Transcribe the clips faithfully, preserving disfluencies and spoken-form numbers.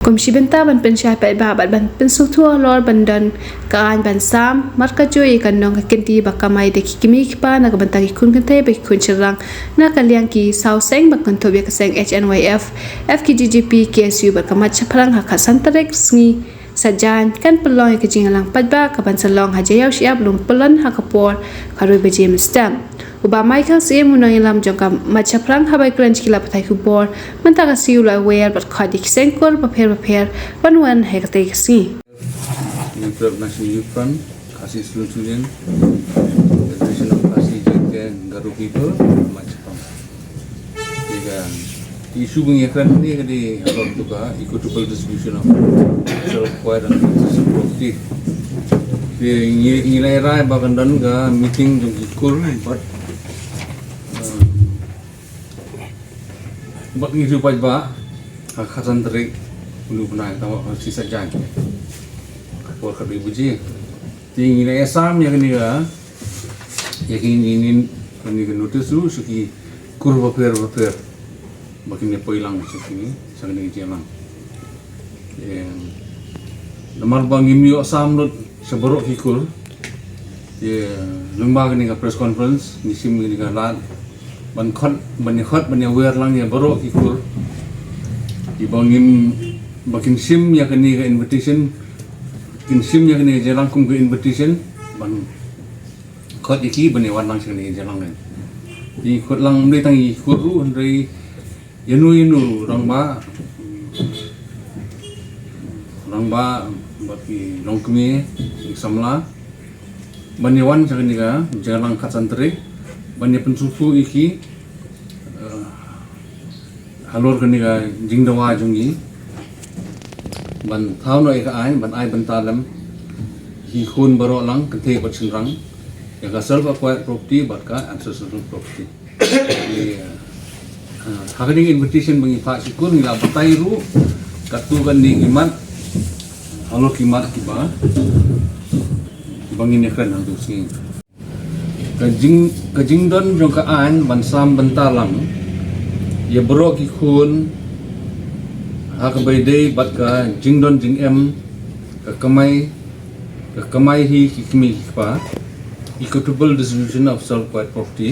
Kum shi bynta ban pynshai paidbah bad ban pynsngewthuh halor ban don ka aiñ ban sam markajooh ïa ka nongkynti ba kamai da ki kmie ki kpa na ka bynta ki khun kynthei bad ki khun shynrang na ka liang ki saw seng ba kynthup ïa ka seng H N Y F, F K J G P, K S U bad ka Mait Shaphrang ha ka khatsan tarik sngi Saitjaiñ kan pynlong ïa ka jingïalang paidbah kaban sa long ha Jaiaw Shyiap Lum Pyllun ha ka por khatwei baje mynstep. U Bah Michael Syiem, u nongïalam jong ka Mait Shaphrang, haba kren sha ki lad pathai khubor mynta ka sngi, u la wer bad khot ïa ki seng kur bapher bapher ban wan ha katei ka sngi. Youth Club, National Youth Front, Khasi Students Union, Federation of Khasi Jaintia and Garo People, Mait Shaphrang. Ïa ka issue ba ngi kren hangne ka dei halor tu ka equitable distribution of self acquired and ancestral property. Te ngi ngi la rai ba kan don ka meeting jong ki kur bad, um, bad ngi riew paidbah ha ka khatsan tarik u bnai, tangba ha shi Saitjaiñ por khatwei baje. Te ngi la ïasam ïa kane ka, ïa kane, kane ka notice ruh sha ki kur bapher bapher ba kin ïa poi lang sha kane, sha kane ka jingïalang. Em, namar ba ngim ïoh sam lut sha baroh ki kur. Te lyngba kane ka press conference ngi shim kane ka lad ban khot, ban ïa khot, ban ïa wer lang ïa baroh ki kur. Te ba ngim, ba kin shim ïa kane ka invitation, kin shim ïa kane ka jingïalang kum ka invitation ban khot ïa ki ban ïa wan lang sha kane ka jingïalang. Te ngi khot lang ym dei tang ïa ki kur ruh, hynrei ïano ïano rangbah, rangbah bad ki longkmie, ki samla ban ïa wan sha kane ka jingïalang khatsan tarik ban ïa pynsngewthuh ïa ki, eh, halor kane ka jingdawa jong ngi ban thaw noh ïa ka aiñ ban ai bynta lem ïa ki khun baroh lang, kynthei bad shynrang, ïa ka self acquired property bad ka ancestral property. Ïa, ah, ha kane ka invitation ba ngi phah sha ki kur ngi la batai ruh katto katne ki mat halor ki mat kiba, kiba ngin ïa kren hangto sngi. Ka jing, ka jingdon jong ka aiñ ban sam bynta lang ïa baroh ki khun ha kaba ïadei bad ka jingdon jingem, ka kamai, ka kamai hi ki kmie ki kpa, equitable distribution of self acquired property.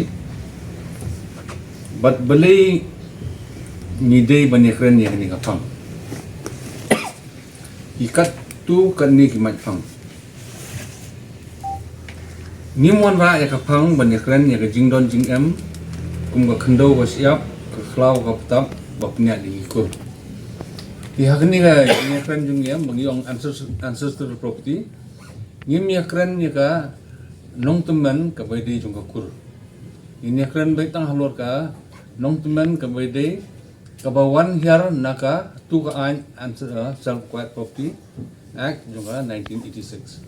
Bad balei ngi dei ban ïa kren ïa kane ka phang? Ki katto katne ki mait phang. Ngim wanrah ïa ka phang ban ïa kren ïa ka jingdon jingem kum ka khyndew ka shyiap, ka khlaw ka btap ba pynïaid da ki kur. Te ha kane ka jingïakren jong ngi ba ngi ong ancest-, ancestral property, ngim ïakren ïa ka nongtymmen kaba ïadei jong ka kur. Ngin ïakren beit tang halor ka nongtymmen kaba ïadei, kaba wan hiar na ka, tu ka aiñ, Anc-, uh, Self Acquired Property Act jong ka nineteen eighty-six.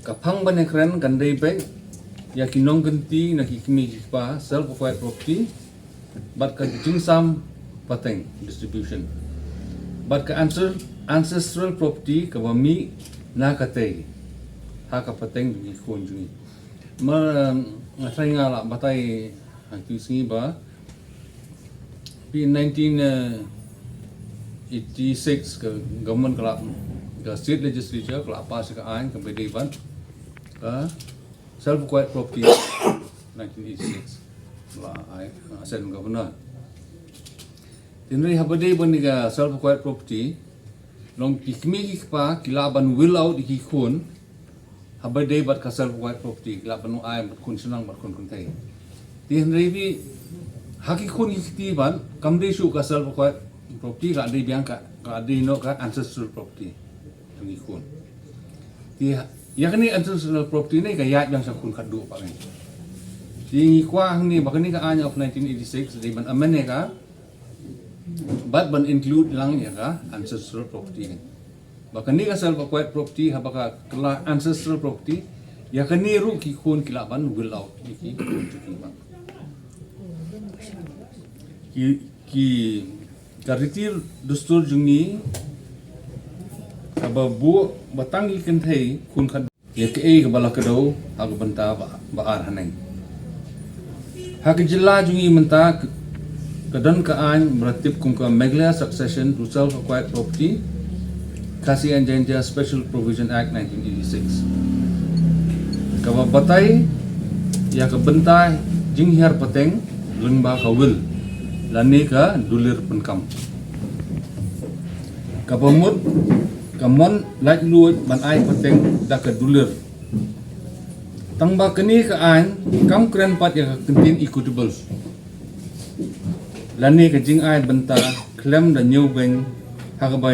Ka phang ban ïakren kan dei beit ïa ki nongkynti na ki kmie ki kpa, self acquired property, bad ka jingsam pateng, distribution, bad ka ancestral, ancestral property kaba mih na katei ha ka pateng jong ki khun jong ngi. Mar, um, nga tharai nga la batai ha kine ki sngi ba phi nineteen eighty-six ka government ka la, ka state legislature ka la pass ka aiñ kaba ïadei bad ka Self Acquired Property, nineteen eighty-six. La ai, uh, Assistant Governor. Hynrei haba ïadei bad kane ka Self Acquired Property, long ki kmie ki kpa ki lah ban will out ïa ki khun haba ïadei bad ka Self Acquired Property, ki lah ban ai bad khun shynrang bad khun kynthei. Te hynrei phi, ha ki khun ki kti pat, kam dei shuh ka Self Acquired Property, ka dei biang ka, ka dei noh ka Ancestral Property jong ki khun. Te ïa kane Ancestral Property ne ka ïaid biang sha khun khatduh pat ne. Te ngi kwah hangne ba kane ka aiñ of nineteen eighty-six dei ban amend ïa ka, bad ban include lang ïa ka Ancestral Property ne. Ba kane ka Self Acquired Property haba ka kylla Ancestral Property, ïa kane ruh ki khun ki lah ban will out ïa ki khun jong ki pat. Ki, ki, ka riti dustur jong ngi kaba buh ba tang ki kynthei khun khatduh. Ïa kaei kaba la kdew ha ka bynta ba, ba ar haneng. Ha ka jylla jong ngi mynta ka, Ka don ka aiñ ba la tip kum ka Meghalaya Succession to Self-Acquired Property, Khasi and Jaintia Special Provision Act nineteen eighty-six, kaba batai ïa ka bynta jinghiar pateng lyngba ka will lane ka dulir pynkam, kaba mut ka mon laitluid ban ai pateng da ka dulir. Tangba kane ka aiñ kam kren pat ïa ka kyntien equitable lane ka jingai bynta khlem da ñiewbeiñ ha kaba,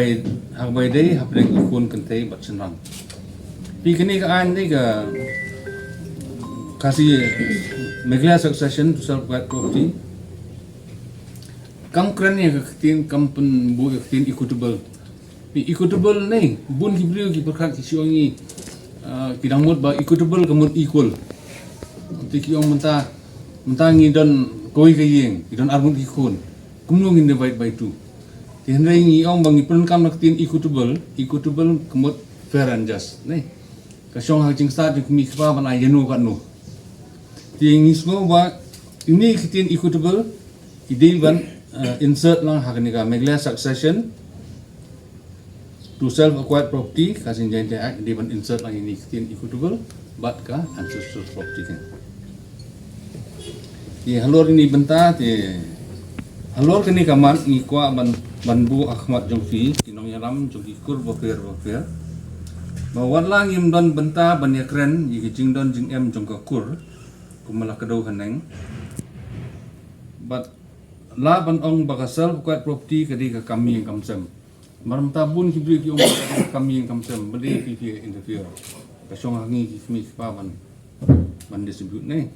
ha kaba dei hapdeng ki khun kynthei bad shynrang. Phi, kane ka aiñ ne ka Khasi Meghalaya Succession to Self-Acquired Property kam kren ïa ka ktien, kam pynbuh ïa ka ktien equitable. Phi, equitable ne, bun ki briew ki pyrkhat ki shu ong ngi, ah, ki dang mut ba equitable ka mut equal. Te ki ong mynta, mynta ngi don kawei ka ïing, ngi don arngut ki khun, kumno ngin divide by two? Te hynrei ngi ong ba ngi pyndonkam na ka ktien equitable, equitable ka mut fair and just ne. Ka shong ha ka jingstad jong ka kmie ka kpa ban ai ïano katno. Te ngi sngew ba ine i ktien equitable i dei ban, eh, insert lang ha kane ka Meghalaya Succession to Self-Acquired Property, Khasi and Jaintia Act, i dei ban insert lang ine i ktien equitable bad ka ancestral property. Te halor ine i bynta, te halor kane ka mat ngi kwah ban, ban buh ha khmat jong phi ki nongïalam jong ki kur bapher bapher ba wat la ngim don bynta ban ïakren ïa ki jingdon jingem jong ka kur kum la ka dei haneng, bad la ban ong ba ka self-acquired property ka dei ka kam ïing kam sem. Mar mynta bun ki briew ki ong ba ka dei ka kam ïing kam sem, balei phi, phi interfere? Ka shong ha ngi ki kmie ki kpa ban, ban distribute ne.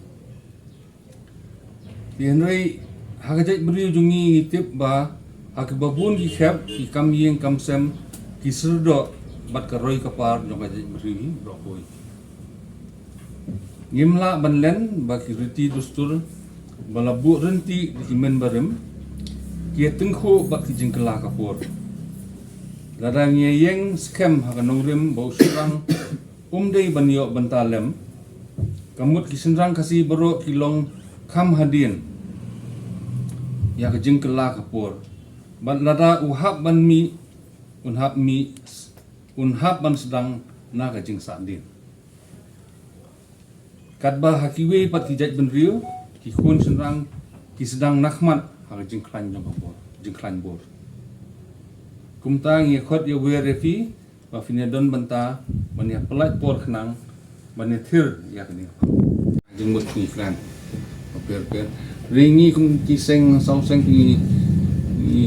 Te hynrei ha ka jaitbynriew jong ngi ngi tip ba ha kiba bun ki khep ki kam ïing kam sem ki syrdoh bad ka roi ka par jong ka jaitbynriew hi baroh kawei. Ngim lah ban len ba ki riti dustur ba la buh ryntih da ki mynbarim ki ïa tyngkhuh bad ki jingkylla ka por. Lada ngi ïeng skhem ha ka nongrim ba u shynrang um dei ban ïoh bynta lem, ka mut ki shynrang Khasi baroh ki long kham hadien ïa ka jingkylla ka por. Bad lada u hap ban mih, un hap mih, un hap ban sdang na ka jingsahdien. Katba ha kiwei pat ki jaitbynriew ki khun shynrang ki sdang na khmat ha ka jingkhlaiñ jong ka bor, jingkhlaiñ bor. Kumta ngi khot ïa wer ïa phi ba phin ïa don bynta ban ïa pynlait por khnang ban ïa thir ïa kane. Jingmut ngi kren. Pher pher. Ri ngi kum ki seng saw seng ngi, ngi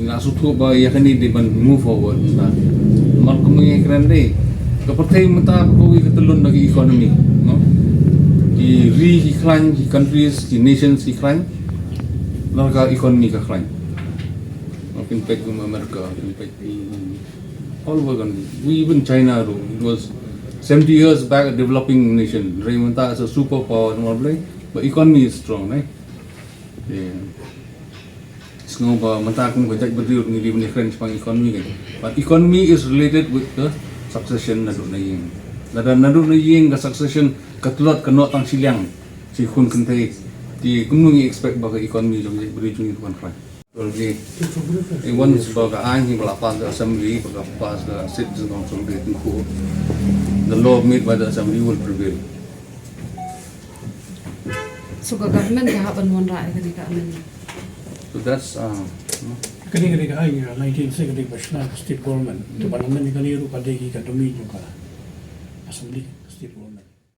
la sngewthuh ba ïa kane dei ban move forward mynta. Mar kum ngi kren dei ka pyrthei mynta ka wei ka tyllun da ki economy, no? Ki ri ki khlaiñ, ki countries, ki nations ki khlaiñ. Lada ka economy ka khlaiñ, no, kin peit kum America, kin peit all over countries. We, even China ruh, it was seventy years back a developing nation. Hynrei mynta it's a superpower, namar balei? But economy is strong, eh? Yeah. Sngew ba mynta kum ka jaitbynriew ngi dei ban ïakren shaphang economy kan. But economy is related with the succession naduh na ïing. Lada naduh na ïing ka succession ka tlot, ka noh tang shiliang shi khun kynthei, te kumno ngi expect ba ka economy jong ka jaitbynriew jong ngi kan khlaiñ? Well, ngi, eh, once ba ka aiñ hi ba la pass da assembly, ba ka pass da citizen council, dei tyngkhuh, the law made by the assembly will prevail. So ka government ka hap ban wanrah ïa kane ka amendment? So that's, uh, no? Kane, kane ka aiñ, uh, nineteen sixty ka dei ba shna ka state government. Te ban amend ïa kane ruh ka dei ki ka domain jong ka assembly, state government.